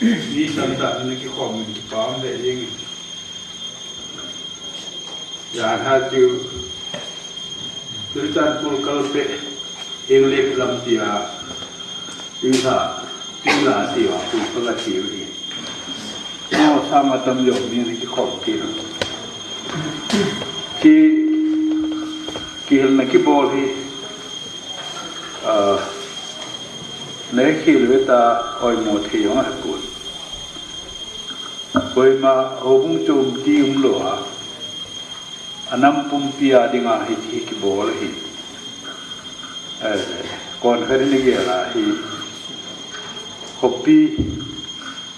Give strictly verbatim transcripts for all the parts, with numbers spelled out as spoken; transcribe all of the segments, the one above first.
Mi tamtah in ana kikhom in kipa um lheh jeng in. Jan ha tiu, Churachandpur Kalpeh, Englek lampi a, Tingla, Tingla tia pu ka ga tiu hi. Nao sam atam jo mi ana kikhom kit. Ki, kihilna kibol hi, ah, nei khel ve ta oimo thei jong ahipon. Koima houbung chom ti umlou a, anam pumpi a dinga hi, hi kibol ahi. Eh, kon khat in agel a hi, khopi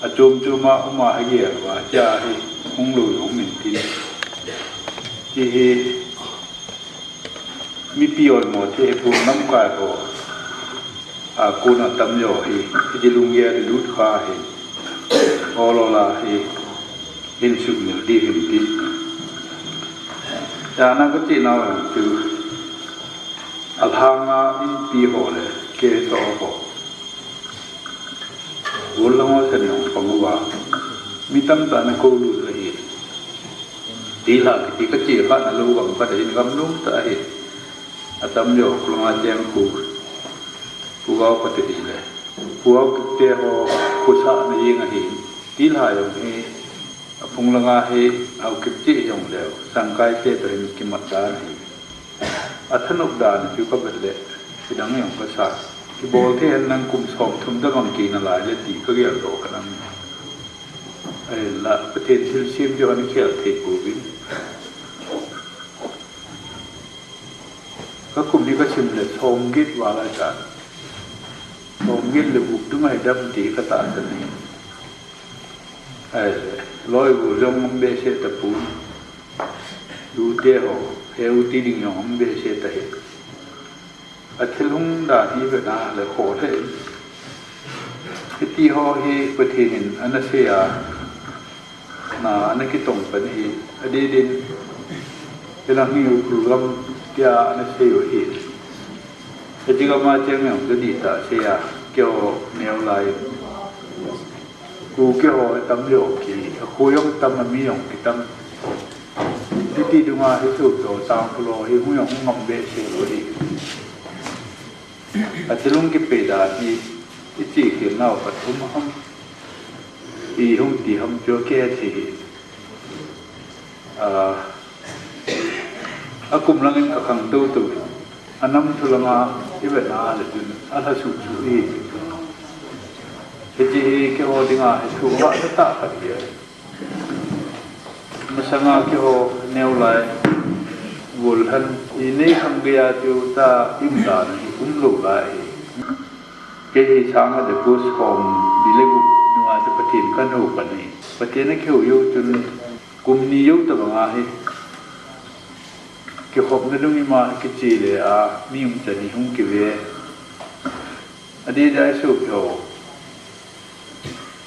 achom chom a um a agel uva, hiche a hi hung lou jong um intin. Hiche hi mipi oimo thei ahipon, lamkai ho a kon atam jo hi, hiti lunggel a lut kha hi, ol ol a hi, hin sumil ding ahi ti. Jan a ka ti nau jong chu, alhang a inpi ho le, K S O ho, gollhang ho san jong pang uva, mi tamtah in ana kou lut ahi. Tilha kiti ka che kha na lou gam khat ahin, gam nom tah ahi. Atam jo, khulanga cheng khu, khu gao khat ahi le. Khu gao kiti ho, khu sahna jeng ahi. Tilha jong hi, aphung langa hi, Haokip che jong leu, Sangkai te toh hin kimat dan ahi. Athanop dan chu ka vet le, kidang jong ka sa. Kibol thei hen lang kum som thum tabang kina lai le ti ka gel doh ka nam. Ahinla, Pathen thilsem chu ana khel thei pouvin. Ka kum hi ka sim le, som get val ahi tan. Som get le gup dunga hi dam ti ka tahsan ahi. Ahile, loi gol jong um behseh tapon. Tute ho, he u ti ding jong um behseh tahih. Athil hung dan hi vet na le kho thei. Hiti ho hi Pathen in ana sei a, na ana kitong pan ahi, adeh din, hilang hi Ukhrul gam tia ana sei u ahi. Hiche gam a cheng jong chu dihtah sei a, keiho neo lai. Kuki ho atam lou ki, akhu jong tam, ami jong kitam. Hiti dunga hi chu to Tangkhul ho hi hung jong hung ngam behseh lou hi. Athil hung kipei dan hi, i che khel nau khat um ham, i hung ti ham chu kihe thei hi. Ah, akum langin ka khangtou tou. Anam thu langa i vet na le chun alha suh suh hi. Hiche hi keiho dinga hi thu hahsa tah khat hi. Masanga keiho neo lai, gollhang, i nei khang geiya chu ta i um dan hi umlou lai hi. Kei hi sang khat le kum som ni le gup nunga chu Pathen kan hou pan ahi. Pathen akihou jou chun kum ni jou tabang ahi. Kikhopna lungim a kiche le a, mi umchan hi hung kive. Adeh dia i sopi ho,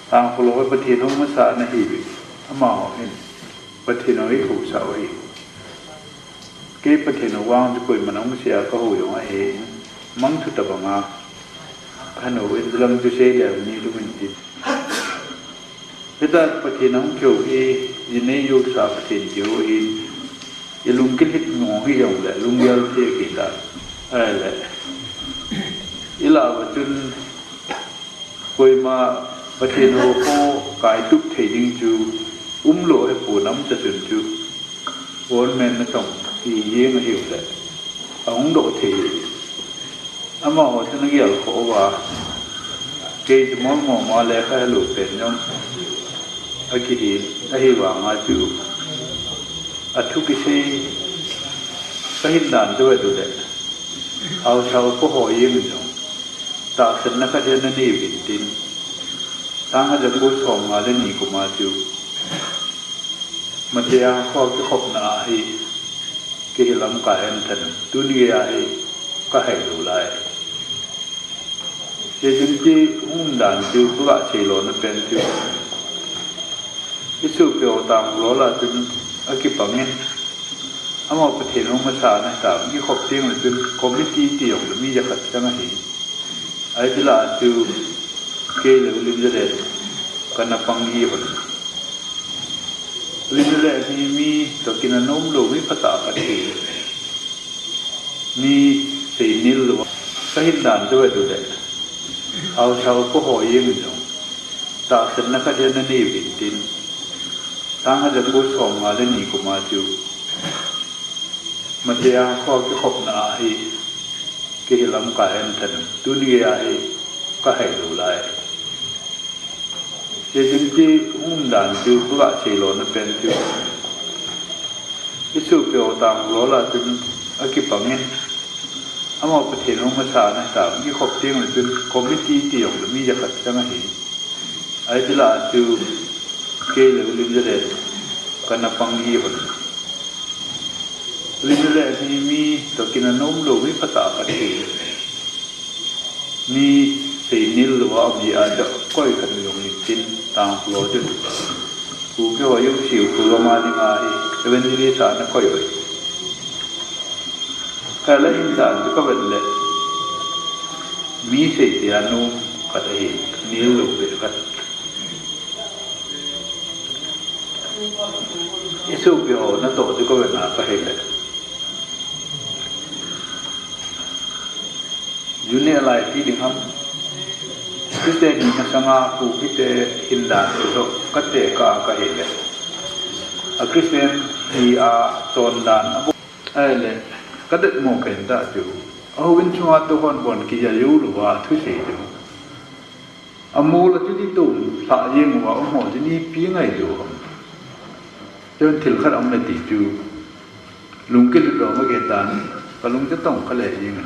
Tangkhul ho Pathen hou masa ana hiuvin, amaho hin Pathen hou eihousah u ahi. Kei Pathen hou vang chu koiman ahung sei a kahou jong ahin, mangthu tabanga kahin hou in, lang chu sei le ni lungin tin. Hitia Pathen ahung kihou hi, ji nei jousa Pathen kihou ahin, i lung kilhit mong hijongle lunggel thei kita. Ahile, i lah uva chun koima Pathen hou kaitup thei ding chu umlou ahipon, umtah chun chu government natong hi jeng ahiule ahung doh thei. Amaho chun agel kho uva, kei chu molmo ma lekha helou pen jong akihi, ahivanga chu athu kisei kahin dan chu vet uleh, haosa upa ho jeng jong tahsanna khat hi ana neiuvin tin, sang khat le kum somnga le ni kuma chu Mate a kho kikhopna a hi, kei hi lamkai a than, tuni geiya hi kahai lou lai. Hichun ti umdan chu kaga seilona pen chu, i sopi ho Tangkhul ho lah chun akipangin, amaho Pathen hou masa ana hitan, kikhop tengle chun committee ti jongle mi jakhat chang ahi. Ahiti lah a chu kei le U Limjalen, Kana pang hi hon. Lim le ni mi toh kinanom lou mi phatah khat hi. Mi seinil lou. Kahin dan chu ve tu le. Haosa u kaho jeng jong. Tahsanna khat hi nanei uvin tin. Tang khat le kum som nga le ni kum a chu. Matia kho kikhopna a hi. Kei hi lamkai ahin than. Tuni gei a hi. Kahai lou lai. Hiche umdan chu, ka seilona pen chu. I sopi ho tang lou la chun, akipangin. Amaho Pathen hung masang ahitai, kikhop teng le chun, committee ti jong le mi jakhat chang ahi. Ahiti la chu, kei le u Lim Jalen, kana pang hi hon. Lim Jalen hi mi, toh kinanom lou mi phatah khat hi. Mi seinil lou a um jeh a chu koi khat jong hitin tang lou chu. Kuki ho jong siu khu lou ma dinga hi evangelist a ana koi uvin. Kei le hin dan chu kavet le. Mi seiti a nom khat ahi, nil lou ve khat. I sopi ho natoh chu kavet na kahi le. Junior lai ti ding ham. Christian hina sanga Kuki te hin dan chu toh kate ka kahi le. A Christian hi a chondan a bo. Ahile, kadet mo pen ta chu. Ahou in chunga tu hon bon kija jou lou va thusei chu. Amol a chuti tum lha jeng uva, um ho chu nipi ngai lou ham. Chun thil khat aum le ti chu. Lungkit lou ma ke tan, kalung chu tong kha le jeng.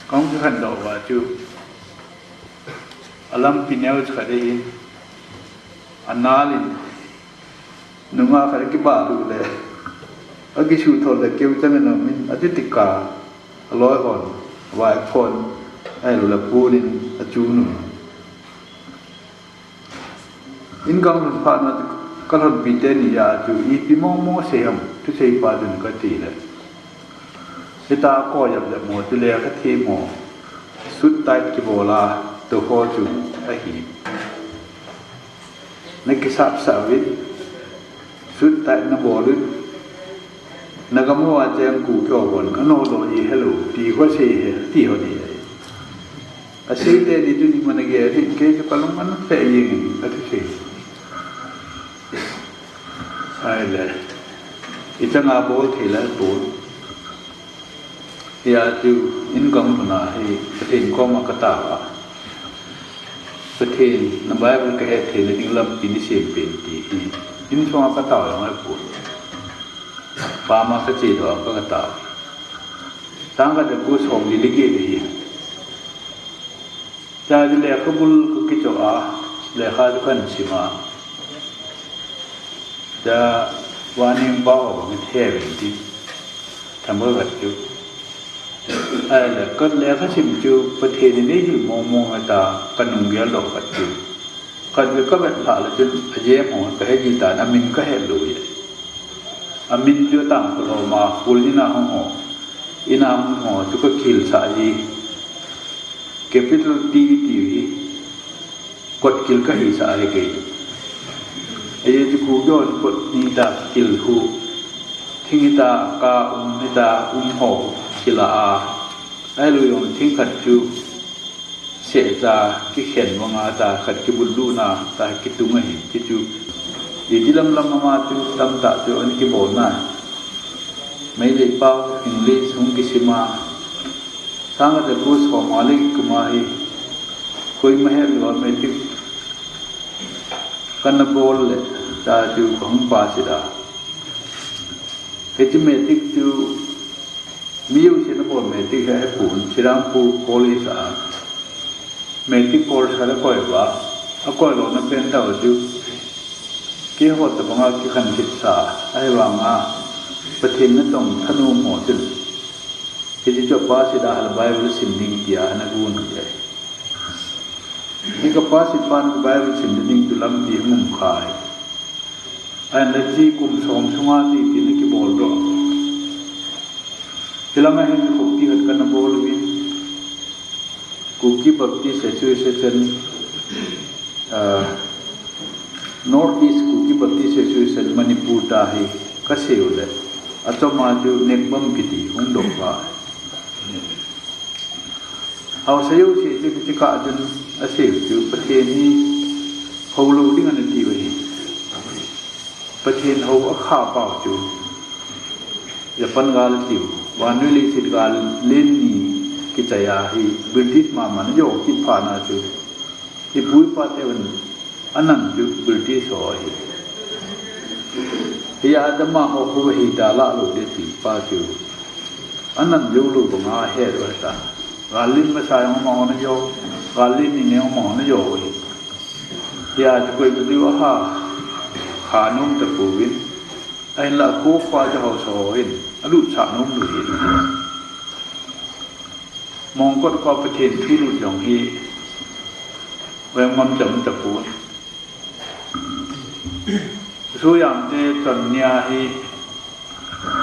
Kahung chu khan lou va chu. Alampi neo chu khat ahi. Anal in. Nungah khat akibah lou le. Akisuthot le keu chang in amin. Achuti ka. Aloi hon. Vai phon. Ahilou le pun in. Achu nu. In gang lhun phat na chu kalhonpi teni a chu ipi mong mong sei ham. Thusei pa chun kati le. Hita ko jap jap mo chu le kathi mo. Suit tight kibol a. Tu ho chu ahi. Na kisap sap uvin. Suit tight na bol uvin. Na gam uva cheng Kuki ho bon. Ano lo hi hello. Ti ho sei he. Ti ho ni he. Asei teni tuni mana ge. Rin kei chu kalung ana fe jeng. Athusei. Ahile. Ichanga bol thei lai pon. Hia chu in gang lhun a hi Pathen koma katao a. Pathen na Bible kahet theina ding lampi neisem pen ti hi. In chunga katao jong ahipon. Pama kache doh a ka katao. Tang khat le kum som li le get ahi. Chule lekhabul kakichoh a, lekha chu kahin sim a. Chule vannei pa ho bang kahe uvin tin. Themkhat chu. Ahile, ka lekha sim chu, Pathen in eihil mong mong ahitai, kanung gel doh khat chu. Khatvei kavet lhah le chun, ajem ho, kahe ji tan, amin kahe lou e. Amin chu atangkhul ho ma, full in a hung ho. In a hung ho, chu kakilsah ji. Capital T iti hi. Kot kil kahisah ahi kei. Ajeh chu Kuki hon kot ni ta kil khu. Thing hita ka um hita um ho kila a. Ahilou jong thing khat chu sehcha kikhen vanga ta khat kibut lutna ta kitung ahi ti chu. Iti lam lam ama chu tamtah chu ana kibol na. Meitei pao English hung kisim a. Sangkhat le kum som nga le get kum a hi, koima helou a matric kana bol le, ta chu kahung pass a. Hiche matric chu, mi jousen abol matric hi ahipon, Serampore College a. Matric course khat akoi uva, akoi louna pen tah chu, keiho tobanga kikhen kit sa, ahivanga, Pathen natong thanom ho chun. Hiche chu pass a hile Bible sim ding tia ana gon u ahi. Hi ka pass pan Bible sim ding chu lampi hung um kha ahi. Ahinla hiche kum som sunga chu ipi na kibol doh. Hilanga hin khoppi khat kana bol uvin. Kuki Baptist Association North East Kuki Baptist Association Manipur ta hi kasei u le, achom a chu Nekbam kiti hung doh va. Haosa jouse chu kiti kah chun asei u chu Pathen hi hou lou ding ana ti u ahi. Pathen hou akha pau chu Japan gal tiu, vannoi leiset gal len ni kichai a hi British mama na jo kit phat na chu, ipu ipa teuvin anan chu British ho ahi. Hia adama ho khu hei da la lou de ti pa chu anan jou lou banga he lou ta. Gal len masa jong amaho na jo, gal len ni ne amaho na jo ahi. Hia chu koi ka diu aha kha nom ta pouvin. Ahinla ko kho a chu haosa ho hin alutsah nom lou hi. Mongkot kho a Pathen thu lut jong hi veng ngam cham ta pon. Soyang te chon nia hi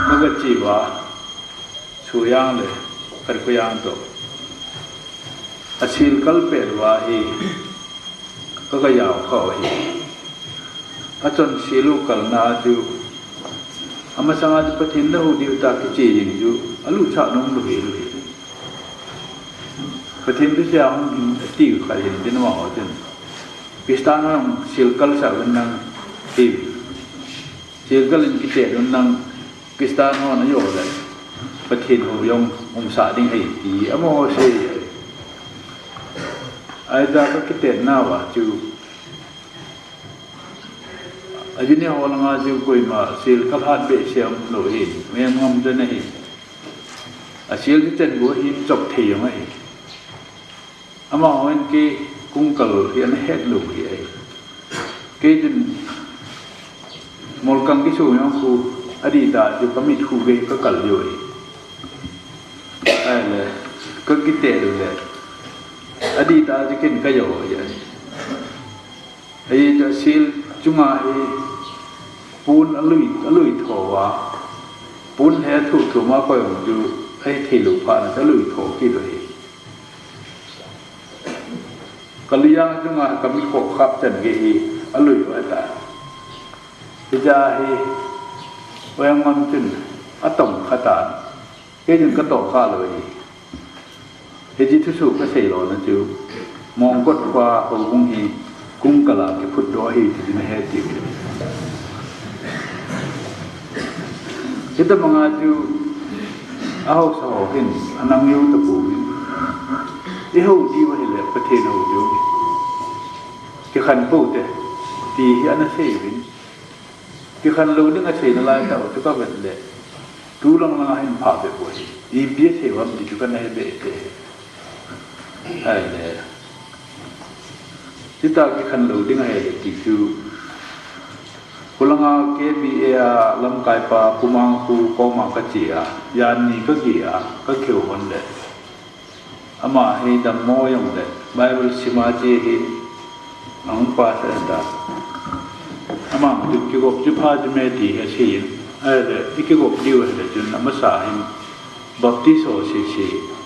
kaga che uva, Soyang le Khatkoyang toh asel kal pet uva hi kaga jao kha u ahi. Achon sel u kalna chu amasang a chu Pathen na hou diu ta kiche jing chu alutsah nom lou hi lou hi. Pathen bese a hung hin atiu kha hin din ma ho chun Christian hung sel kal sa un nang ti. Sel kal in kiche un nang Christian ho na jo le Pathen hou jong umsah ding ahi ti amaho sei. Ahi ta ka kitet nauva chu ajine ho langa chu koima sel kal hat behseh um lou hi, veng ngam chan ahi. Asel chu chan go hin chop thei jong ahi. Amahon kei kung kal hi ana het lou hi ahi. Kei chun molkang kiso jong khu adih ta chu kamit khu gei kakal diu ahi. Ahile kakite diu le adih ta chu ken kajo hi ahi. Ahi chu asel chunga hi pon alui, alui tho uva, pon he thuh thum a koi jong chu ahithei lou phat na chu alui tho kit u ahi. Kalui jang chunga kamit khoh khap chan gei hi alui uva ta. Hiche hi veng ngam chun atong kha tan. Kei chun katoh kha lou ahi. Hiche thusoh kasei lona chu, Mongkot kho a houbung hi kung kal a kiphutdoh ahi ti chu nahe diu. Hitabanga chu ahaosa ho hin anang jou tapouvin, ihou diu ahile Pathen hou diu, kikhen pou te ti hi ana sei uvin. Kikhen lou ding asei nalai tah u chu kavet le, tulang langa hin phabep u ahi. Ipi asei u ham ti chu kana he beh te. Ahile, chuta kikhen lou ding ahile ti chu, khulanga K B A a lamkaipa Pu Mangkhu koma kache a, jan ni kageh a, kakihou hon le, ama hi dammo jong le Bible sima che hi ahung pastor ta. Ama chu kigop chu pha chu me ti hi asei in, ahile ikigop diu ahile chun amasa hin Baptist ho sese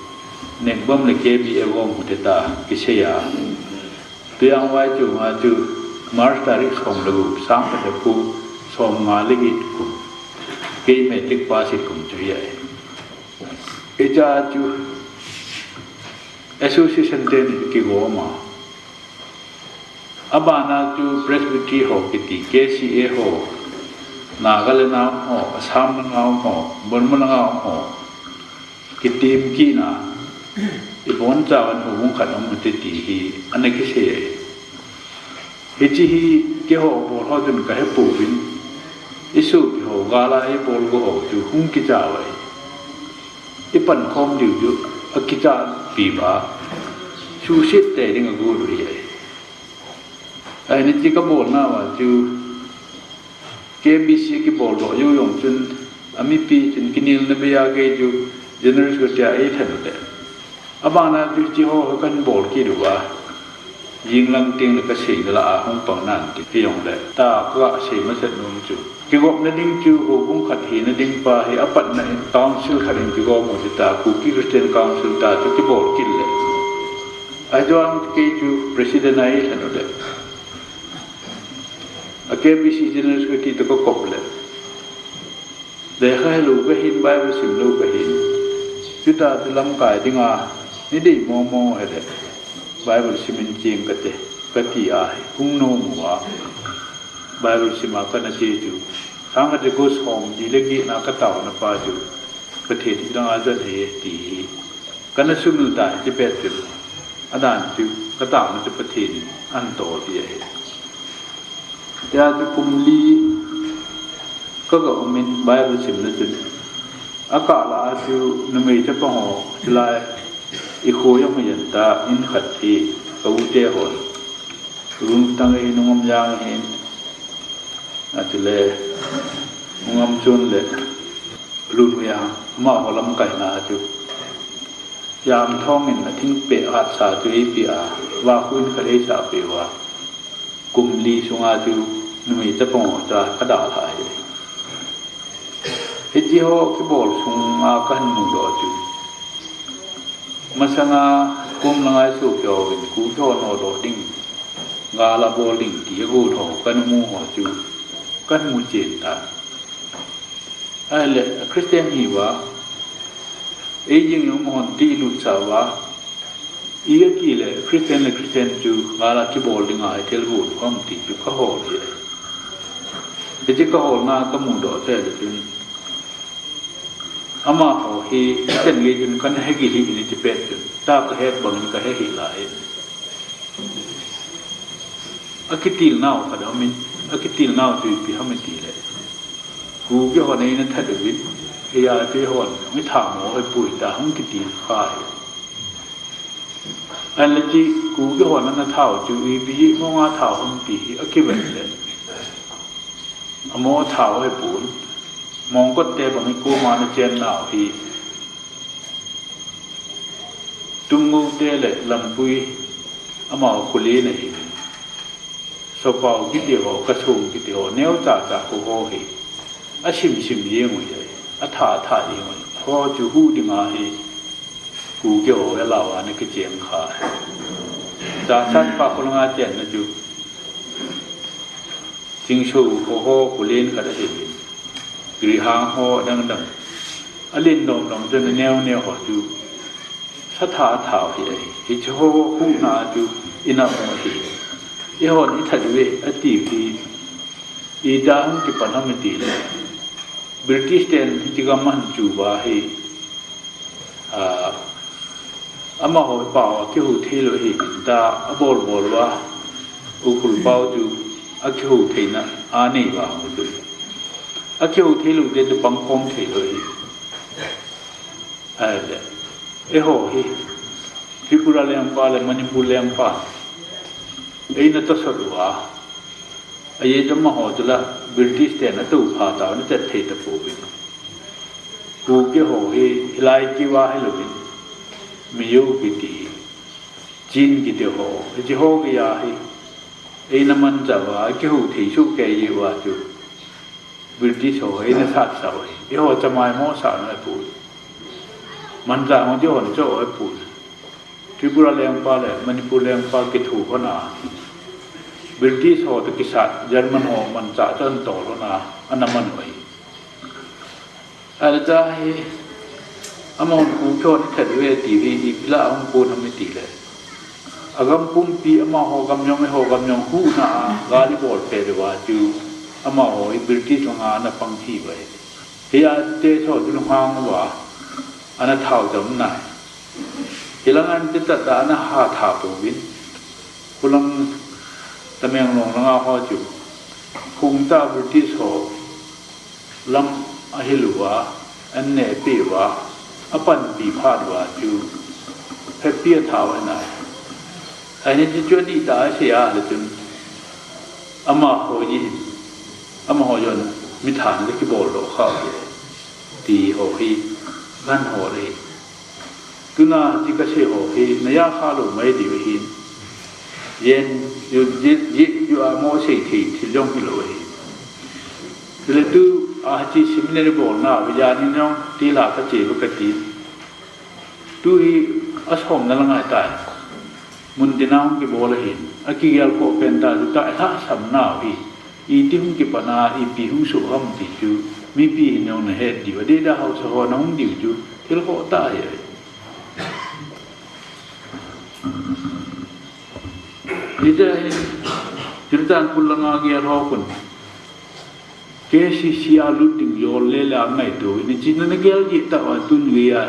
Nekbam le K B A gom hute ta kisei a. Tuiang vai chu nga chu March tarik som le gup, sang khat le kum som nga le get kum, kei matric pass kum chu hi ahi. Hiche a chu association ten kigom a, abana chu Presbytery ho kiti, K C A ho, Nagaland a um ho, Assam langa um ho, Burma langa um ho, kitem kit na, ibonchauvin houbung khat um hite ti hi ana kisei ahi. Hiche hi keiho bol ho chun kahepouvin, isopi ho gal a ibol go ho chu hung kicha uve. Ipankhom diu chu akichapi uva, suhset tei ding agot u ahi. Ahile hiche kabolnauva chu K B C kiboldoh jou jong chun, amipi chun kinelna bei a kei chu General Secretary a eilhen u le, abana chu hiche ho kahin bol kit uva, jinglang tengle kasei nalai a hung pang nan ti, hijongle ta kasei masat nom chu, kigopna ding chu houbung khat hina ding pa hi apatna in council khat in kigom u hita, Kuki Christian Council ta chu kibol kit le, ahi chu ang kei chu president a eilhen u le, A K B C General Secretary toh kakop le, lekha helou kahin, Bible simlou kahin. Chuti chu lamkai dinga nei dei mong mong hile, Bible simin cheng kate, kati ahi, hung nom uva. Bible sima kana che chu, sang khat le ko som li le get na kataona pa chu, Pathen in langa jon ahi ti hi kana sumil tai, hiche pet chu, adan chu, kataona chu Pathen in ahin tol ahi. Tia chu kum li kaga umin Bible simna chun, akah lah a chu numei chapang ho, chulai i kho jong hi jan ta, in khat hi ka u te hon, Lungtang ahin, Nungam Jang ahin, achule Nungam Chun le Lunwei a, amaho lamkaina chu, Jamthong in athingpeh hatsa chu eipeh a, vakhu in khat eisah peh uva, kum li sunga chu numei chapang ho chu kadalhah ahi. Hiche ho kibol sunga kahin mudoh chu, masanga kom langa i sopi uvin Kuki ho nodoh ding, gal abol ding ti agot ho kana mu ho chu kahin mu chen tan. Ahile, Christian hiuva, ei jing jong amahon ti lutsah uva, ijat tile Christian le Christian chu gal a kibol dinga hi thil got ham ti chu kahol ahi. Hiche kaholna kamudoh cheh le chun, amaho hi Christian gei chun kana hegil hih in hiche pet chun, ta kahet bangin kahe hih lai. Akitilnau khat aumin, akitilnau chu ipi ham itile, Kuki hon eina that uvin, eija chu eihon ithamo ahipoi tia hung kitil kha ahi. Ahinla hiche Kuki hon ana thau chu ipi jeh monga thau ham ti hi akivet le, amaho thau ahipon, Mongkot te bang hi koma ana chennau hi, Tumngol te le Lampui, amaho kholen ahi. Sopao kiti ho, Kasong kiti ho, neocha cha kho ho hi asim sim jeng u ahi, atha atha jeng u ahi. Kho chu huh dinga hi Kuki ho alau a ana kicheng kha ahi. Jachatpa kho langa chenna chu Chingso kho ho kholen khat ahi. Grihang ho adang dang, alen dom dom chun aneo neo ho chu satha atha u ahi. Hiche ho huhna chu ina um ahi. Eihon ithat uve atiu hi ida hung kipan ham itile, British ten hiche gam ahin chu uva hi, a, amaho pao akihou theilou ahi, ginta abol bol uva, Ukhrul pao chu akihou theina anei uva chu, akihou theilou te chu pangkhom theilou ahi. Ahile, eiho hi Tripura lengpa le Manipur lengpa eina tosot uva, ajeh chu amaho chu la British ten atoupha tauva, ana chat thei tapouvin. Kuki ho hi hilai kiva hilouvin, Mizo kiti, Chin kiti ho, hiche ho geiya hi eina manchah uva, akihou thei sohkei jeh uva chu British ho eina satsah u ahi. Eiho chamaimo sah u ahipoi. Manchah ho chu eihon choh u ahipoi. Tripura lengpa le Manipur lengpa kitho lhona, British ho toh kisat German ho manchah chu ana tol lhona, ana man u ahi. Ahileh hi, amahon Kuki hon ithat uve ti hi ipi lah a hung kon ham itile, agam pumpi amaho gam jong eiho gam jong huhna a gal ibol pet uva chu amaho hi British langa ana pang thei uva ahi. Hia te chu lunghang uva ana thau jom nai. Hilanga te tah tah ana hatha pouvin, khulang Tamenglong langa ho chu, khungta British ho lam ahil uva, an nehpeh uva, apanpi phat uva chu, phepi atha uva ahi. Ahin hichu adih tah a asei a le chun, amaho hi, amaho jong mi than le kibol doh kha uve, ti ho hi, gan ho le. Tuna hiche kasei ho hi, naya kha lou mai diu ahin. Jen, ju, ji, ji, ju a mo sei thei, thil jong hilou ahi. Chule tua hiche seminary bolna, vijani jong tila kache uva kati. Tu hi asomna lang ahitai. Mun tina hung kibol ahin. Akigel khoh pen tah chu ta lhahsamna hi. Iti hung kipat a, ipi hung soh ham ti chu, mipi hin jong nahet diu, adeh a haosa ho nahung diu chu, thil khoh tah ahi. Hijeh hin, Churachandpur langa gel ho khun, K C C a lut ding jol le le angaito, hiche na gel jeh tah uva tun gei a,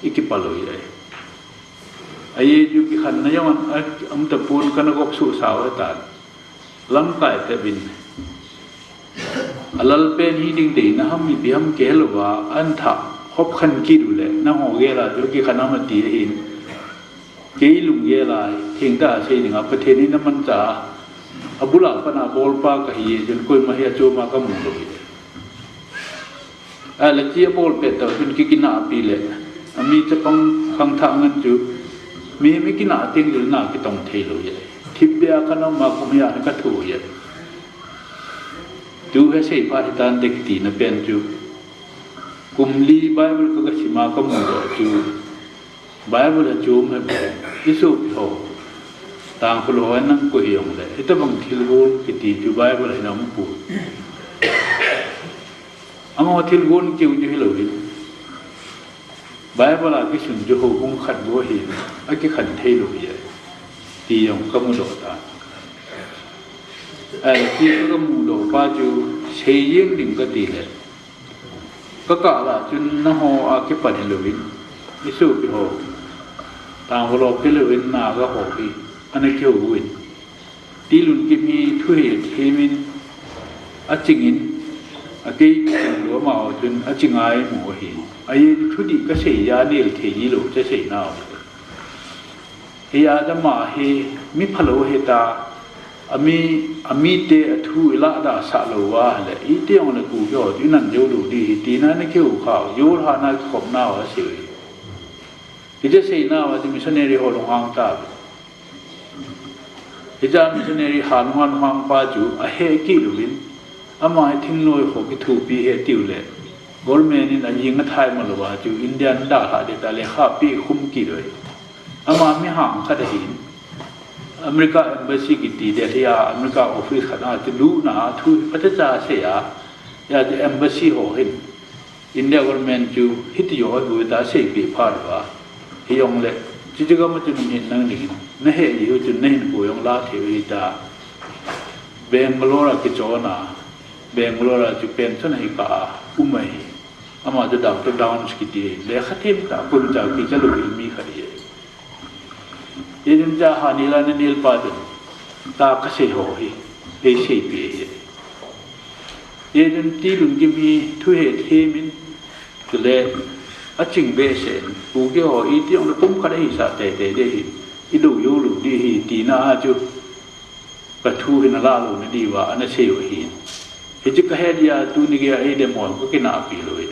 ikipah lou ahi. Ajeh chu kikhenna jong a, um tapon kana gop soh sao tan. Lamkai tobang. Alalpen hi ding deina ham ipi ham kihe louva, ahin thah khop khen kit uleh, nangho gel a chu kikhen ham ati ahin. Kei lunggel a, thengtah a sei dinga, Pathen in amanchah a, abul a pat a bolpa kahi, chun koima hi achom a kamu lou ahi. Ahile hiche abol pet tah chun kikinah pi le, ami chapang khangthah ngen chu, mi, mi kinah teng chun na kitong thei lou ahi. Thipbeh a kana um a kum hi a kathoh ahi. Tu hi seiphat hitante kiti na pen chu, kum li Bible ka, kasim a kamu lou chu, Bible achom ahi bou. Isopi ho, Tangkhul ho nang koi hijong le, hitabang thilgon kiti chu Bible a hin aum poi. Amaho thilgon keu chu hilou hin. Bible a kisun chu houbung khat bou ahin, akikhen thei lou ahi, ti jong kamudoh tan. Ai, ti kamudoh pa chu, sei jeng ding kati le, kakah lah chun nangho a kipat hilou in, isopi ho, Tangkhul ho kilou in Naga ho hi, ana kihou uvin. Tilunkim hi thu hethem in, aching in, akei kiching lou amaho chun aching a eimu ahi. Ajeh chu thudih kasei a nel thei ji lou chu asei nau. Hijeh a ama hi mi phalou ahi ta, ami, amite athu ilah da sah lou uva le, iti jong le Kuki ho chu inan jou lou ding ahi, tina ana kihou khah u, jol hah na kikhop nau asei u ahi. Hiche asei nau a chu missionary ho lunghang tauve. Hiche a missionary ha lunghang, lunghang pa chu ahe kit uvin, ama hi thingnoi ho kithopi ahi tiu le, government in ajing athai ma lou a chu India in adalhah ding tia lekha ape khum kit uve. Ama mi hang khat ahin, America Embassy kiti Delhi a America office khat a chu lutna a thu phatecha asei a, hijeh a chu embassy ho hin India government chu hiti joh ahi bou tia aseipeh phat uva. Hijong le, chuche gam a chun um hih nang ding in, nahet ji u chun nahinkho jong la thei u ahi tia, Bangalore a kichon a, Bangalore a chu pension ahi kah a um ahi. Ama chu Doctor Downs kiti, lekha them tah, kum cha kicha lou hi mi khat ahi. Hijeh chun cha ha nil a nanel pa chun, ta kasei ho hi, eiseipeh ahi. Hijeh chun Tilunkim hi thu hethem in, chule aching behseh in, Kuki ho iti jong le pumkhat a hisah teitei ding ahi, idou jou lou ding ahi, tina a chu kathu hi nalah louna diuva ana sei u ahin. Hiche kahet jeh a tuni gei a eidem ho kakinahpi lou ahi.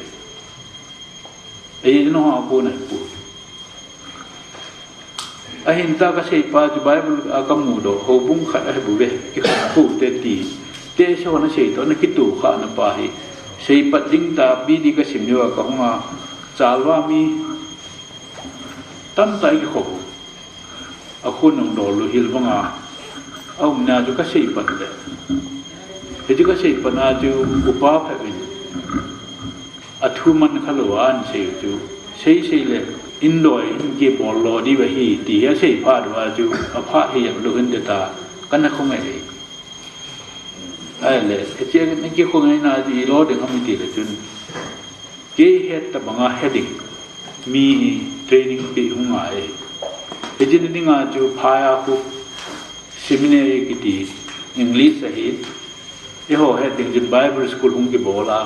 Ajeh chu nangho a kona ahipoi. Ahin ta kasei pa chu Bible a kamudoh, houbung khat ahi bouve, kikhen pou te ti. Tehse hon asei toh ana kitoh khahna pa hi, seipat ding tia B D kasim diuva kahung a, chalva mi tamtah in kikhop u. Akhon jong dol lou hel banga aumna chu kaseipat le, hichu kaseipat a chu upa phabep in athu man khalou a ahin sei u chu, sei sei le, in loi in kibol lou diu ahi ti hi asei phat uva chu aphat hijep lou hinte tia kana khongai. Ahile, hiche a kikhongaina chu ilo ding ham itile chun, kei het tobanga he ding mi hi training pe hung ngai. Hiche dinga chu Phaiya khu seminary kiti, English ahi, eiho het ding chun Bible school hung kibol a,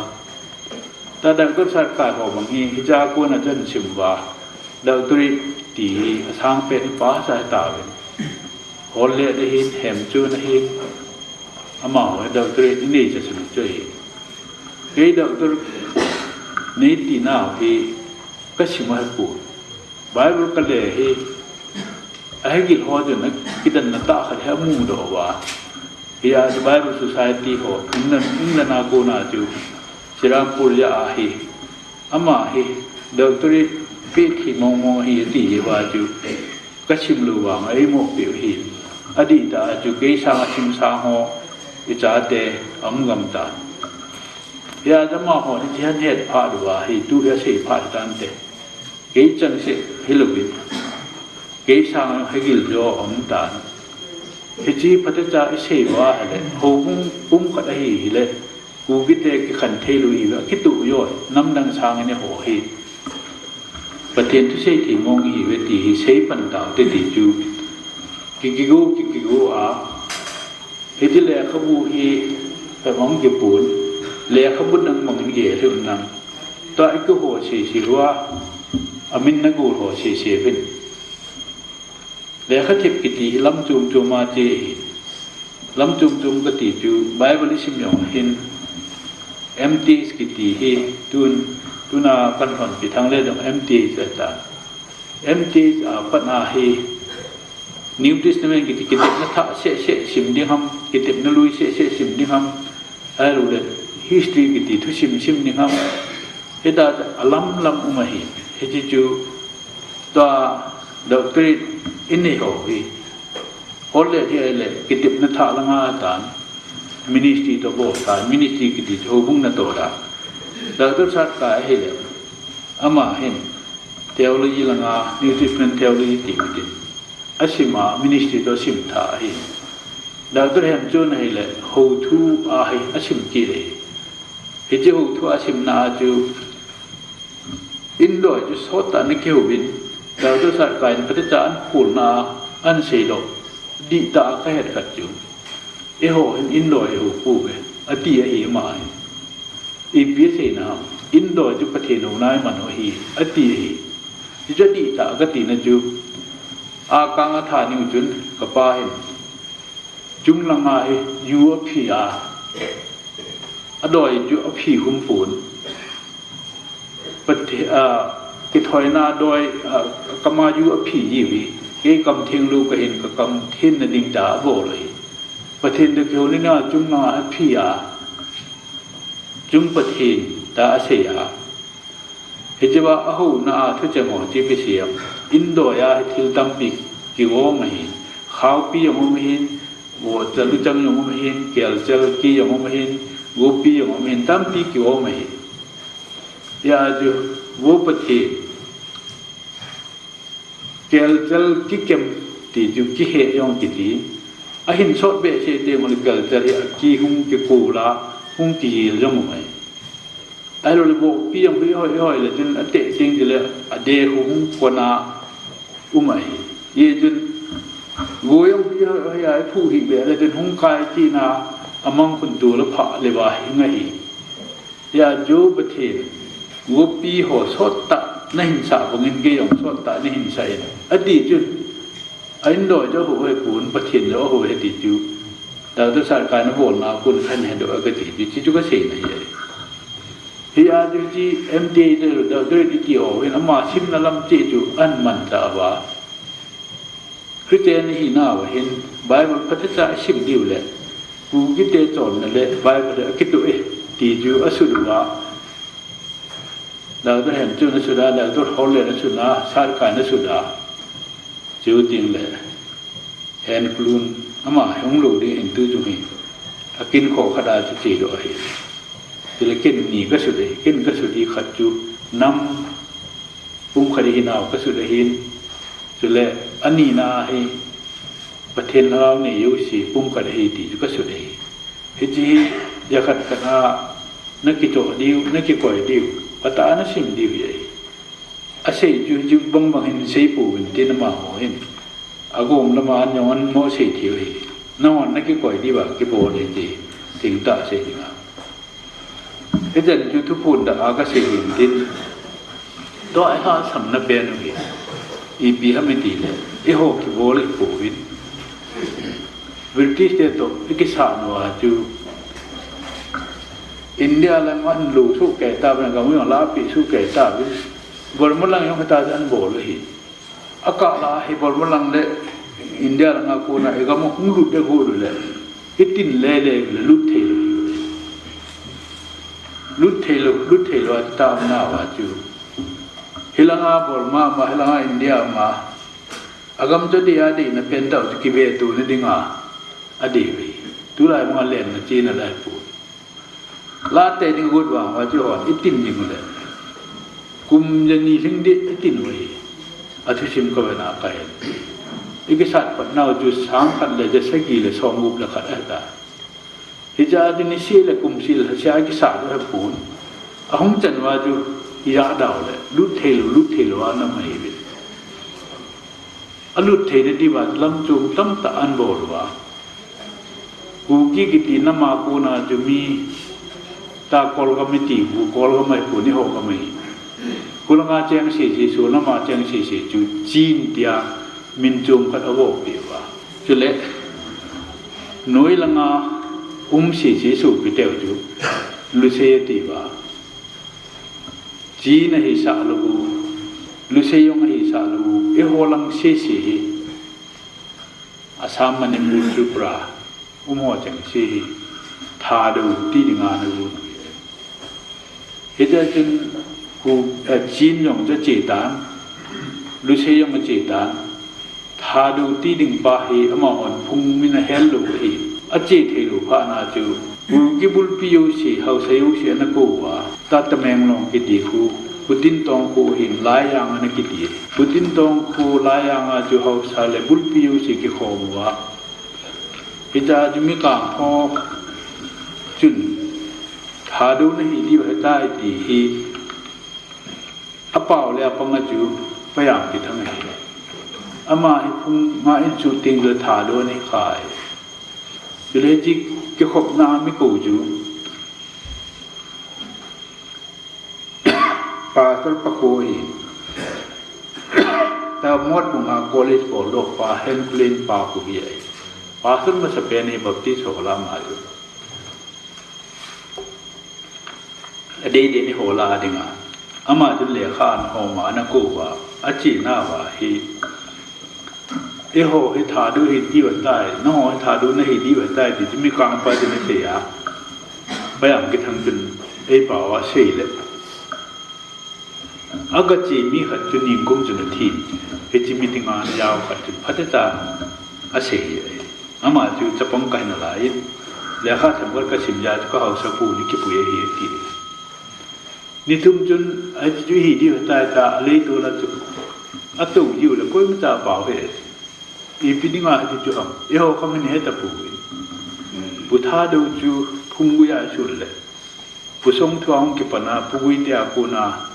ta Doctor Sarkai ho bang hi, hiche a kona chun sim uva, doctorate ti hi asangpen hi pass ahi tauvin. Hol le ahin, Hemchand ahin, amaho hi doctorate inei chasun chu ahi. Kei doctor nei tinau hi kasim ahipoi. Bible kale hi, ahegil ho chun akidanna tah khat hi amudoh uva. Hia chu Bible Society ho, England, England a kona chu, Serampore a hi, ama hi doctorate pe thei mong mong ahi ati uva chu, kasim lou vang a eimoh peh u ahi. Adihtah a chu kei sanga sim sang ho, Ichate aum gam tan. Hia amaho hiche ahin het phat uva hi tu hi asei phat tante. Kei changseh hilouvin, kei sang hagil jo aum tan. Hiche phatecha isei uva ahile, houbung pumkhat ahi hile, Kukite kikhen thei lou ihiuve, kituh jo, namdang sangin eiho hi Pathen thusei thei mong ihiuve ti hi sei pan taute ti chu, ki, kigo, ki, kigo a, hiti lekhabu hi, pemang kipun, lekhabu nang mangin gel hiu nang. Tua ikiho sese uva, amin nagol ho sese uvin. Lekhathip kiti hi lam chom chom a che ahi. Lam chom chom kati chu Bible isim jong hin M T S kiti hi tun, tuna kan hon pi thang le jong M T S ata. M T S a pat a hi New Testament kiti kitepna thah seh seh sim ding ham, kitepna lui seh seh sim ding ham, ahilou le history kiti thusim sim ding ham. Hita alam lam um ahi. Hiche chu tua doctorate inei ho hi, hol le hi ahile, kitepna thah langa tan, ministry toh bol tan, ministry kiti chu houbung natoh dan. Doctor Sarkar ahile, ama hin theology langa, New Testament theology ti kiti asim a, ministry toh asim thah ahi. Doctor Hemchand ahile, houthu a hi asim kit ahi. Hiche houthu asimna a chu, Indoi chu sottah in akihou vin, Doctor Sarkar in phatecha ahin kholna a ahin seidoh dihtah a kahet khat chu, eiho hin Indoi ihou pouve, ati ahi ama hin. Ipi aseina ham, Indoi chu Pathen houna iman u ahi, ati ahi. Hichu dihtah a katina chu, akang atha niu chun kapa hin, Chunglanga hi ju aphi a, adoi chu aphi hum pon. Pathe-, a, kithoina doi, a, kama ju aphi jiuve. Kei kam thenglou kahin, kakam thenna ding tia abol ahi. Pathen toh kihouna chunglanga aphi a, chung Pathen tia asei a. Hichea ahouna a thucheng ho chu ipi sei em. Indoi a hi thil tampi kigong ahi. Khaopi jong um ahin, vohcha luchang jong um ahin, kelchal ki jong um ahin, gopi jong um ahin, tampi kigong ahi. Hia chu, Vo Pathen, kelchal kikem ti chu kihe jong kiti. Ahin sot behseh teng uleh kelchal hi aki hung kikol a, hung kigel jong um ahi. Ahilou le vohpi jong hi hoi hoi le chun ateh teng chule adeh hung kona um ahi. Hijeh chun go jong hi hoi hoi a iphuh hih beh le chun hung kai kit na amang khun tu le phah le va hing ahi. Hia chu Pathen, gopi ho sottah nahin sah bangin kei jong sottah nahin sah in, ati chun, a Indoi chu ahou hih pon, Pathen chu ahou hih ti chu, Doctor Sarkar in abolna a kon kahin hedoh a kati chu, hichu kaseina ahi. Hia chu hiche M T A te, Doctorate iti ho hin ama simna lam cheh chu ahin manchah uva. Christian ihinau hin Bible phatecha isim diu le, Kukite cholna le Bible akitoh e, ti chu asut uva. Doctor Hemchand in asut a, Doctor Hole in asut a, Sarkar in asut a. Chuteng le, Henklun, ama hung lou ding hin tu chung hi. Akin kho khat a chu chedoh ahi. Chule ken ni kasut e, ken kasut hi khat chu nam pumkhat ihinau kasut ahin, chule anina hi Pathen lhagao nei jouse pumkhat ahi ti chu kasut ahi. Hiche hi jakhat khat a nakichoh diu, nakikoi diu, phatah a nasim diu hi ahi. Asei chu hichu bangbang hin seipouvin tin amaho hin. Agom lama an jong an mo sei thei u ahi. Nanghon nakikoi diuva kibol ahi ti, tengtah sei dinga. Hichan chu thuphon dah a kasei hin tin. Tua ilhahsamna pen u hi ipi ham itile, eiho kibol ipouvin. British te toh ikisah uva chu India lang ahin lo soh kei tauvin, gam u jong la apeh soh kei tauvin. Burma lang jong hitia chu ahin bol u ahi. Akah lah a hi Burma lang le India langa kona igam u hung lut ding got u le, itin lele le lut thei lou. Lut thei lou, lut thei lou a tamna uva chu. Hilanga Burma ma, hilanga India ma, agam chu adei a adeina pen tah u chu kivetona dinga adei uve. Tulai banga lenna chena lai pu. Late ding got vang uva chu hon, i tin ding u le. Kum jani lhing ding i tin u ahi. A thusim ka vena ka hin. I kisat patnau chu sang khat le ja sagi le som gup le khat ahi ta. Hiche a chu ni seh le kum seh le lha seh a kisat u ahi pon. Ahung chan uva chu i ya dau le. Lut thei lou, lut thei lou a na mai ve. A lut theina diuva lam chom tamtah an bol uva. Kuki kiti nam a kona chu mi ta Kolgam i ti, Kolgam ahi pon, eiho gam ahi. Khulanga cheng sese, solam a cheng sese chu Chin tia min chom khat a vo peh uva. Chule, noi langa um sese sopi teu chu Lusei a ti uva. Chin ahi sah lou u, Lusei jong ahi sah lou u, eiho lang sese hi. Assam, Manipur, Tripura, um ho cheng se hi, Thadou ti dinga na gon u ahi. Hitia chun, khu, eh, Chin jong chu ache tan, Lusei jong ache tan, Thadou ti ding pa hi amahon phung min ahel lou ahi. Ache thei lou phat na chu, Kuki bulpi jouse, haosa jouse ana kou uva, ta Tamenglong kiti khu, Pu Tintong kho hin Laijang ana kiti. Pu Tintong kho Laijang a chu haosa le bulpi jouse kikhom uva. Hitia chu mi kang ho chun, Thadou nahi diu ahitai ti hi, apao le apang a chu Payam Kithang ahi. Ama hi phung nga in chu ting le Thadou ana hi khai. Chule hiche kikhopna mi kou chu Pastor pa kho hi. Ta Motbung a college bol doh pa, Henry Plain pa kho hi ahi. Pastor masapen hi Baptist ho lam a chu. Adei dei ni ho la dinga. Ama chun lekha ana hom a, ana kou uva, achena uva hi. Eiho hi Thadou hi diu ahitai, nangho hi Thadou nahi diu ahitai ti chu mi kang pa chun asei a. Payam Kithang chun eipao a asei le. Aga che mi khat chu ningkum chun athi. Hiche meeting a ana jao khat chun phatecha asei hi. Ama chu chapang kahi nalai in. Lekha themkhat kasim jeh a chu ka haosa pu ni kipui ahi ati. Ni thum chun, ahi chu hi diu ahitai ta, aleitol a chu. Atou jiu le, koimacha apao he. Ipi dinga hiti chu ham. Eiho kham hin he tapou ve. Pu Thadou chu phunggui a asun le. Pu Songthu a hung kipan a, Pu Guite a kona.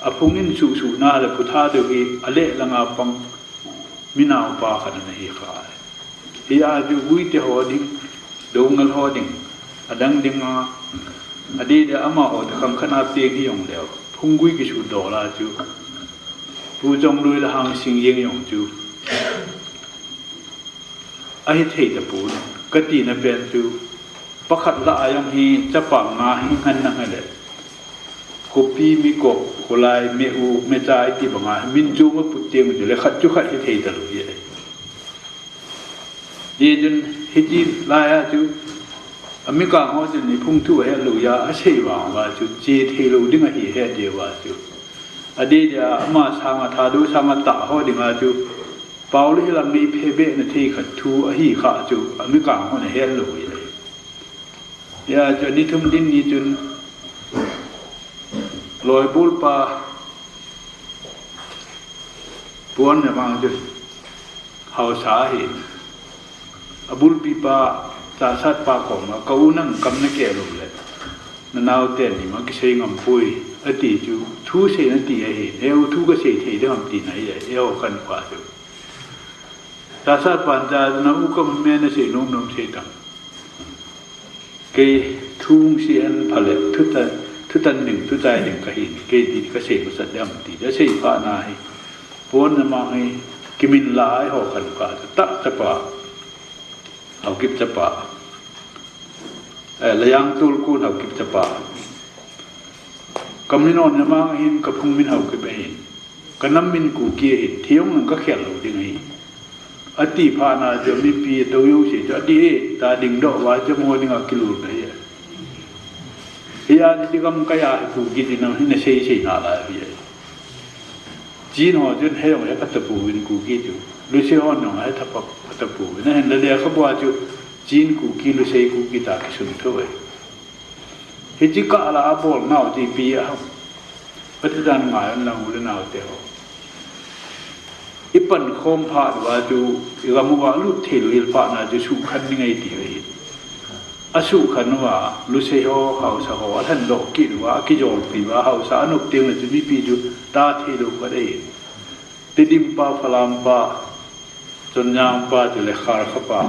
Aphung in suhsuh na le Pu Thadou hi, aleh langa pang. Mi naopa khat ana hi kha. Hia chu Guite ho ding, Doungel ho ding, adang dinga, adei dei amaho te khang khat a peng hi jong leu, phunggui kisut dol a chu, Pu Jongloi le Hangsing jeng jong chu, ahi thei tapon, kati na pen chu, Pakhat lah a jong hi chapa nga hi ngan nang le. Khopi, Mikop, Kholai, Meu, Mechai ti banga hi min chom a put teng u chu le khat chu khat hi thei talou hi ahi. Hijeh chun hiti lai a chu, a mi kang ho chun ni phung thu ahet lou a, asei vang uva chu che thei lou ding ahi, ahet ding uva chu. Adei dei a ama sanga Thadou sanga tah ho dinga chu, pao le hilang nei phe be na thei khat thu ahi kha chu, a mi kang hon ahet lou hi ahi. Hia chu ni thum din ni chun loibol pa Pu Onnamang chu haosa ahi. Abulpi pa Chahsat pa koma ka u nang kam na keh lou le. Na nao ten ni ma kisei ngam poi ati chu thu sei na ti ahi. Eiho thu kasei thei ding ham ti na hi ahi. Eiho kan pa chu. Chahsat pan cha na u kam me na sei nom nom sei tang. Kei thu hung sei hen phale, thutan, thutan ding, thuchai ding kahin, kei ti kasei masat ding ham ti, asei phat na hi. Pu Onnamang hi, kimin la a eiho khan pa, tah chapa, Haokip chapa. Eh, Layang Tolkun Haokip chapa. Ka min Onnamang ahin, ka phung min Haokip ahin. Ka nam min Kuki ahin, thei jong nang kakhel lou ding ahi. Ati phat na chu mipi atou jouse chu adih e, ta dingdoh uva chu mo dinga kilul ta hi. Hia ni ti gam kaiya hi Kuki ti nam hi na sei sei nalai hi. Chin ho chun he jong he pha tapouvin Kuki chu. Lusei hon jong he tha pha, pha tapouvin. Ahinla lekhabu a chu Chin Kuki, Lusei Kuki ta kisun thou e. Hiche kah la a bol nau chu ipi ham. Pathen in ngai un lang u le nau te ho. I pankhom phat uva chu, i gam uva lut thei lou hel phat na chu sukhen ding ahi ti ve. A sukhen uva, Lusei ho, Haosa ho, a lhen doh kit uva, a kijolpi uva, Haosa a nop teng le chu mipi chu ta thei lou khat ahi. Tedim pa, Falam pa, Chonjang pa, chule Kharkha pa.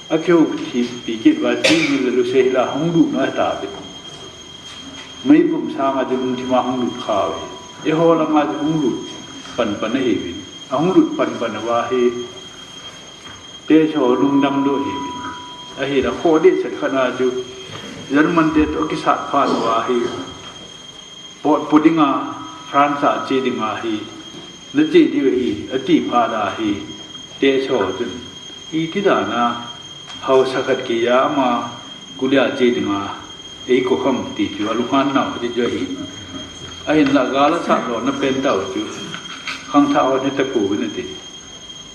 A kihou thi pi kit uva, Chin hila Lusei hila hung lut na ta ve. Meipum sanga chu lungthim a hung lut kha uve. Eiho langa chu hung lut panpan ahi uvin. A hung lut panpan uva hi, Teso lungdam lou ahi uvin. Ahinla kho dehset khat na chu, German te toh kisat phat uva hi, pot pu dinga, France a che dinga hi, na che diu ahi, ati phat a hi, Teso chun, iti dan a, Haosa khat kei a ama, Kulia che dinga, ei kou ham ti chu, a lunghan nau ti chu ahi. Ahinla gal a sat lona pen tau chu, khangthah hon heta pouvin ati.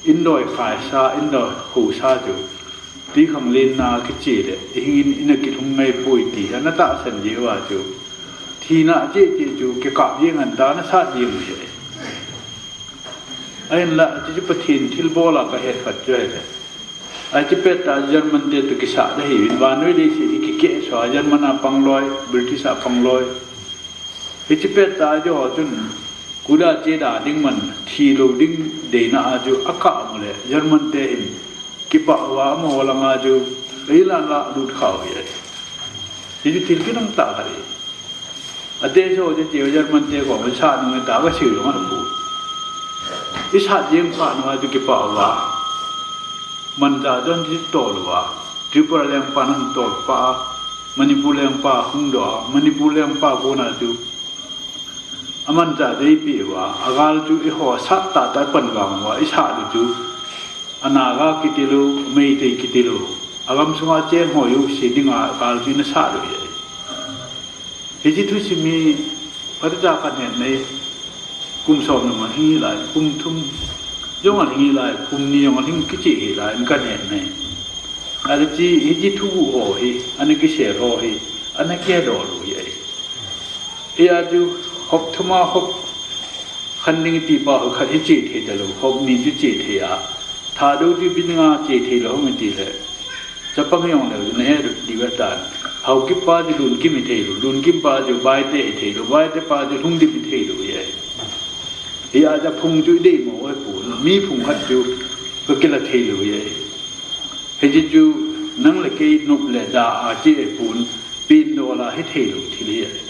Indoi khaisa, indoi housa chu, twikhanglen na kiche le, i hing in, ina kilhung ngai poi ti, ana tahsan jeh uva chu, thina cheh cheh chu, kikap jeng hen ta, ana sat jeng u ahi. Ahinla, hiche chu Pathen thilbol a ka het khat chu ahi le. Hiche pet a German te toh kisat ahi uvin, vannoi leiset hi kikeh so a, German a pang loi, British a pang loi. Hiche pet a eiho chun, Kulia che da ding man, thi lou ding deina a chu, a kap u le, German te hin, kipah uva, amaho langa chu, ei la la lut kha u ahi. Hiche thil kinang tah khat ahi. A Teso chu che German te koma sat nung ta ka sei jong ahi poi. I sat jeng phat na chu kipah uva. Manja chun chi tol uva. Tripura lengpa nang tol pa. Manipur lengpa hung doh a. Manipur lengpa kona chu. A manja dei pi uva. A gal chu eiho sat tah tah pan vang uva. I sat u chu. A Naga kiti lou, Meitei kiti lou. A gam sunga cheng ho jouse dinga gal chu ina sat u ahi. Hiche thusim hi, phatah a ka het nai, kum som jong alhing lai, kum thum jong alhing lai, kum ni jong alhing kicheh lai, ka het nai. Ahi chu, hiche thu ho hi, ana kisel ho hi, ana kidoh lou ahi. Hia chu, hop thum a hop khat ding ti pa ho khat hi che thei talou, hop ni chu che thei a. Thadou chu ipi dinga che thei lou ham ti le. Chapang jong leh, na he diu ve tan. Haokip pa chu Lunkim hi thei lou, Lunkim pa chu Baite hi thei lou, Baite pa chu Lhungdim hi thei lou ahi. Hia chu phung chu i dei mo ahi pon, mi phung khat chu ka kila thei lou ahi. Hiche chu nang le kei nop le da a che ahi pon, pindol a hi thei lou thil ahi.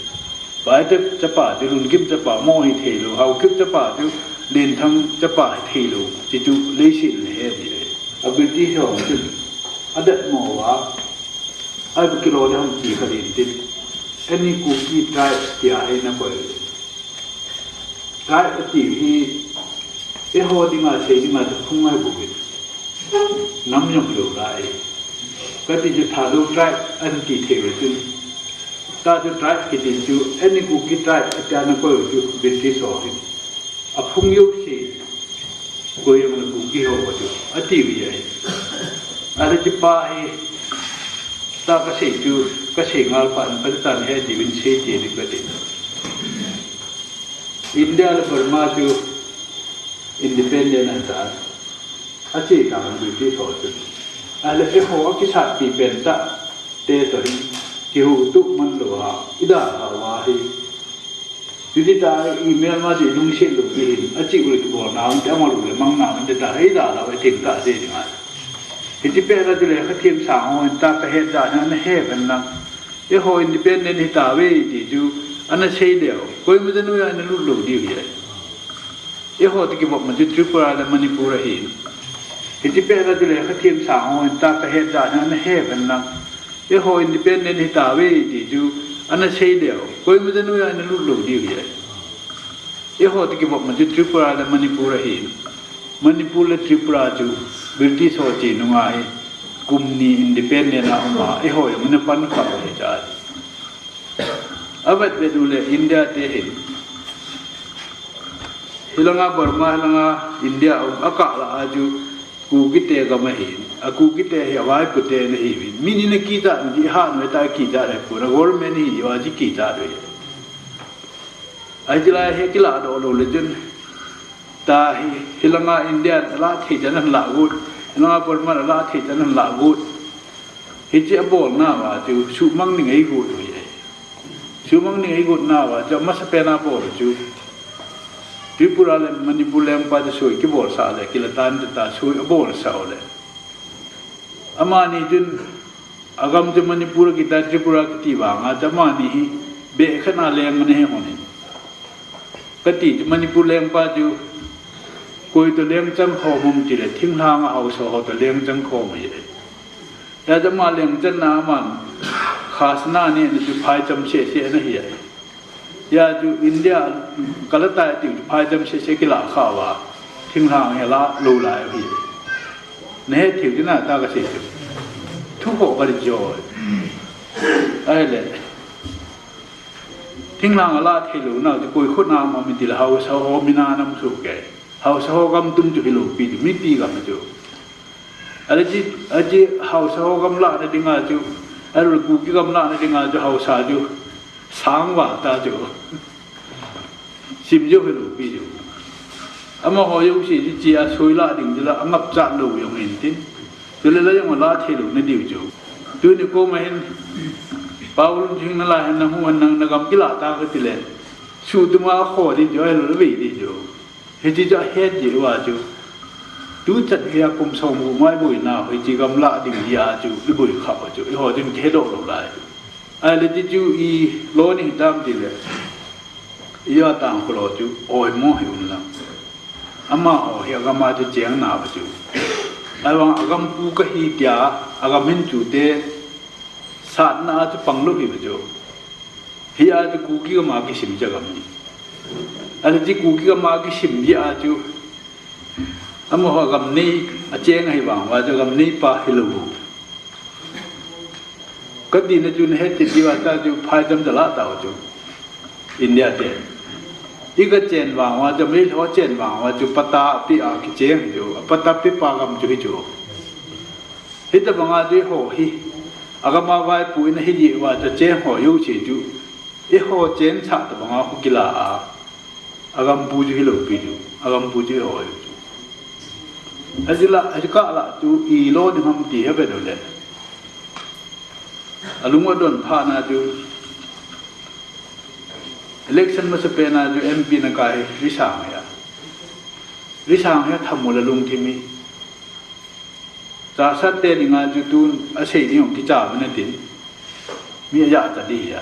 Baite chapa chu Lunkim chapa mo hi thei lou, Haokip chapa chu Lenthang chapa hi thei lou, ti chu leiset in ahe ahi. A British ho chun, a det mo uva, a bu kilo le hung ti kha din tin. Any Kuki tribe tia hi na koi. Tribe ati hi, eiho dinga sei dinga chu phung ahi bou in. Nam jong lou lai. Kati chu Thadou tribe an ti thei ve chun. Ta chu tribe kiti chu, any Kuki tribe tia na koi chu British ho hin. A phung jouse, koi jong le Kuki ho chu, ati u ahi. Ahile hiche pa hi, ta ka sei chu, ka sei ngal phat in, ka tan he diuvin sei ti ding kati. India le Burma chu independent ahi tan. Ache tan British ho chu. Ahile eiho kisatpi pen tah te toh hin, kihuhdoh man lou a, i dalhah uva hi. Chuti tah email ma chu i lungset lou ding ahi, ache u le kibol nau, te ama lou le mang nau, te ta hi dalhah uva thim tah se ding ahi. Hiche pet a chu lekha them sang ho hin ta ka het dan a, ana he pen lang. Eiho independent hi tauve ti chu, ana sei leu, koima janu a ana lut lou diu ahi. Eiho toh kivop ma chu Tripura le Manipur ahi. Hiche pet a chu lekha them sang ho hin ta ka het dan a, ana he pen lang. Eiho independent hi tauve ti chu, ana sei leu, koima janu a ana lut lou diu ahi. Eiho toh kivop ma chu Tripura le Manipur ahi. Manipur le Tripura chu British ho che nunga hi kum ni independent a um a, eiho jong ina pan kha u ahi chu. A vet vet u le India te hin, hilanga Burma, hilanga India um, a kah lah a chu Kuki te gam ahi. A Kukite hi avaipo te ana hiuvin. Mi ni na kichat ni di ha noi ta kichat le pu na government hi yo a ji kichat le. Ahi lai hi kilah doh lou le chun. Tahi, hilanga India la thei chan an la gut. Hilanga Burma la thei chan an la gut. Hichi abol na va chu, sumang ni ngai gut hi. Sumang ni ngai gut na va chu, masa pen abol chu. Tripura le Manipur lengpa chu sui kibol sa le, kila tan ta sui abol sa le. Amani chun, agam chu Manipur kita Tripura kiti vanga, chu amani hi, be khana leng mani he honin. Kati chu Manipur lengpa chu, koi to leng chang khom um ti le, thinglhang a hausa ho to leng chang khom hi le. Ya chu ama leng chan na aman, khasna ni ni chu phai cham se se na hi ai. Ya chu India kalatai ti phai cham se se kila kha va. Thinglhang he la lo lai hi. Na he thiu na ta ka se chu. Thu ho ka ri jo. Ai le. Thinglhang la thei lo na chu koi khut na ma mi ti la hausa ho mi na nam su ke. Hausa ho gam tum chu hi lo pi chu mi pi gam chu. Ala chi, achi hausa ho gam la na dinga chu. Aru Kuki gam la na dinga chu hausa chu. Sang va ta chu. Sim jo hi lo pi chu. Ama ho yo si chi chi a sui la ding chu la angap cha lo yo ngin tin. Chu le la yo la thei lo na diu chu. Tu ni ko ma hin. Paul jing na la hin na hu an nang na gam kila ta ka ti le. Su tu ma kho di chu ai lo ve di chu. Hichi chu ahet ji uva chu. Tu chat hia kum sawm bu mai buina, hichi gamla ding hia chu, i bui kha chu, i ho ding ke do lo lai chu. Ai le ti chu i lo ni tam ti le. I ya tang ko lo chu, oi mo hi un la. Ama ho hi agama chu cheng na ba chu. Ai wang agam pu ka hi tia, agam hin chu te, sat na chu pang lo hi ba chu. Hi a chu Kuki gam a kisim cha gam ni. Ani chu Kuki gam a kisim hi a chu. Amaho gam nei a cheng ahi vang uva chu gam nei pa hi lo. Ka ti na chu na he ti ti uva ta chu phai dam da la ta chu. India te. I ka chen vang uva chu mei lo chen vang uva chu pata pi a kicheng chu. Pata pi pa gam chu hi chu. Hitabanga chu eiho hi, agama vaipo in ahi jeh uva chu cheng ho jouse chu, eiho cheng sah tabanga khu kila a, agam pu chu hi lo pi chu, agam pu chu eiho hi chu. Ajila, ajika la chu i lo ding ham ti he ve do le. Alung adon pha na chu, election masa pe na chu M P na kai risang ya. Risang ya thamu la lungthim hi. Chasat te dinga chu tun asei ding jong kicha ve na tin. Mi aja ta di ya.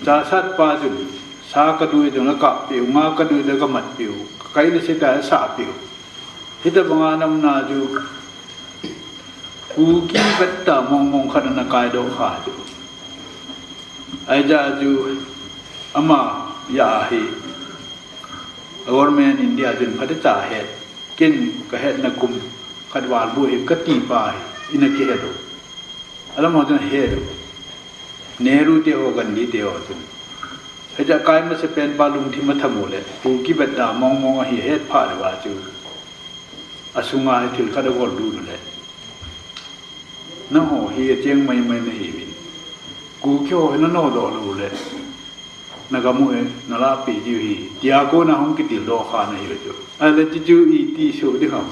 Chasat pa chun sa ka dui dong la ka piu, nga ka dui dong ka mat piu. Kai le se ta sa piu. Hitabanga nam na chu Kuki vet ta mong mong khat na kai do kha chu. Ai ja chu ama ya hi. Government India chun phat cha he. Ken ka hetna kum khat val bu hi ka ti pa hi, ina kihe do. Alam ho chun he do. Nehru te ho, Gandhi te ho chun. He cha kai masa pen pa lungthim a thamu le, Kuki vet da mong mong a hi het pha le va chu. Asunga hi thil khat a gol du le. Nangho hi acheng mai mai na hi vin. Kuki ho hi na no do lo le. Na gam u hi, na la pi diu hi. Tia ko na hung kitil do kha na hi ve chu. A le chu chu i ti su di ham.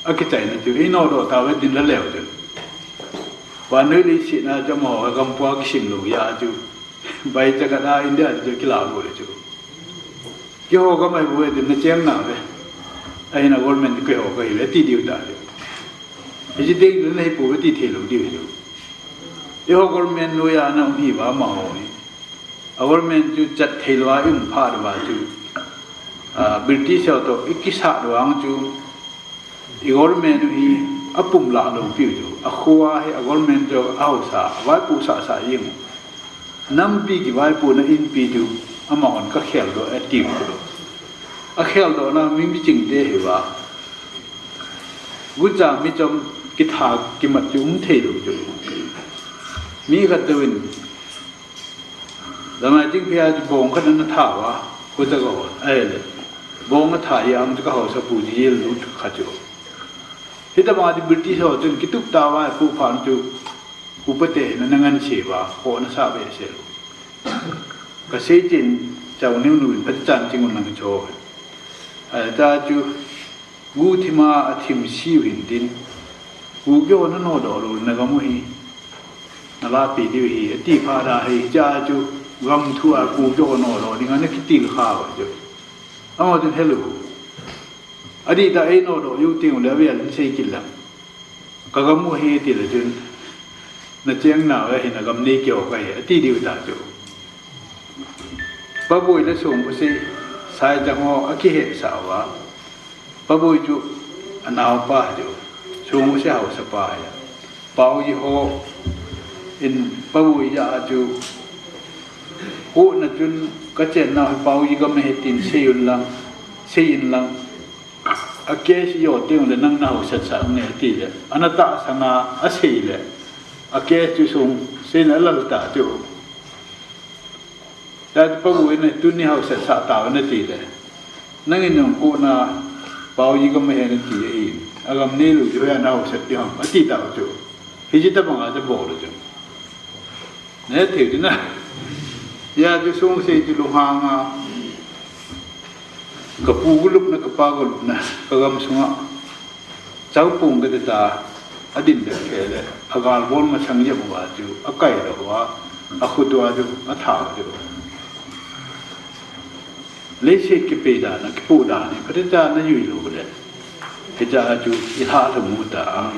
A kichai na chu. I no do ta ve din la leu chu. Vannoi leiset na chu amaho gam pua kisim lo ya chu. Bai cha ka da India chu kila lo le chu. Keiho gam ahi bou ve din na cheng na ve. Ahi na government keiho ka hi ve ti diu ta ve. Hichi ding na hi pou ve ti thei lo diu ve. Eiho government noiya na um hi va amaho hi. A government chu chat thei lou a i um phat uva chu. A, British ho to i kisat vang chu. I government u hi apum lah lou piu chu. Akhoa hi a government chu a haosa, vaipo sasa jeng u. Nampi kivaipona inpi chu amahon ka khel doh e tiu chu. A kheldohna mi miching te hi va. Gucha michom kitha kimat chu um thei lou chu. Mi khat touvin Lamai Chingphei a chu bong khat ana tha uva, koi ta ka hon, ahile. Bong atha hi a um chu ka haosapu chu jil lut kha chu. Hitabang a chu British ho chun kitup tauva, pu phan chu, upa te hin ana nganse uva, ho ana sah behseh lou. Kasei chen, Chao Neu nu in phatechan ching un lang cho. Ahita chu, gu thima athim siu hin tin, gu kio na nodoh lou, na gam u hi, na lapi diu hi, ati phat a hi, cha chu, gam thu a gu kio nodoh ding ana kitil kha uva chu. Amaho chun helou. Adih tah ei nodoh u teng ule avel in sei kit lang. Ka gam u hi tile chun, na cheng nau ahi, na gam nei keo kahi, ati diu ta chu. Pa Boi le Songpu sei, Saijang ho akihetsah uva. Pa Boi chu anaopa chu, Songpu sei haosapa hi. Paoji ho in Pa Boi ja a chu, kona chun ka chenna hi Paoji gam ahi tin sei un lang, sei in lang. A case i jo teng le nang na haosat sah nge tile. Ana tahsan a, asei le. A case chu Songpu sei na lal ta chu. Tate Pa Boi in tuni haosat sah tau nati le. Nangin jong kona Paoji gam ahi nati ahin. Agam neilou chu hoiya na haosat ding ham ati tau chu. Hiche tabang a chu bol u chu. Nahethei u chu na. Hijeh a chu Songpu sei chu lunghang a. Ka pu golupna, ka pa golupna, ka gam sunga. Chaopung kati ta, adin deh kei le, agal bol masang jep uva chu, akai doh uva, akhut uva chu, atha uva chu. Leiset kipe dan a, kipoh dan hi, phatechan ana jui lou le. Hiche a chu, ilha lhum u ta.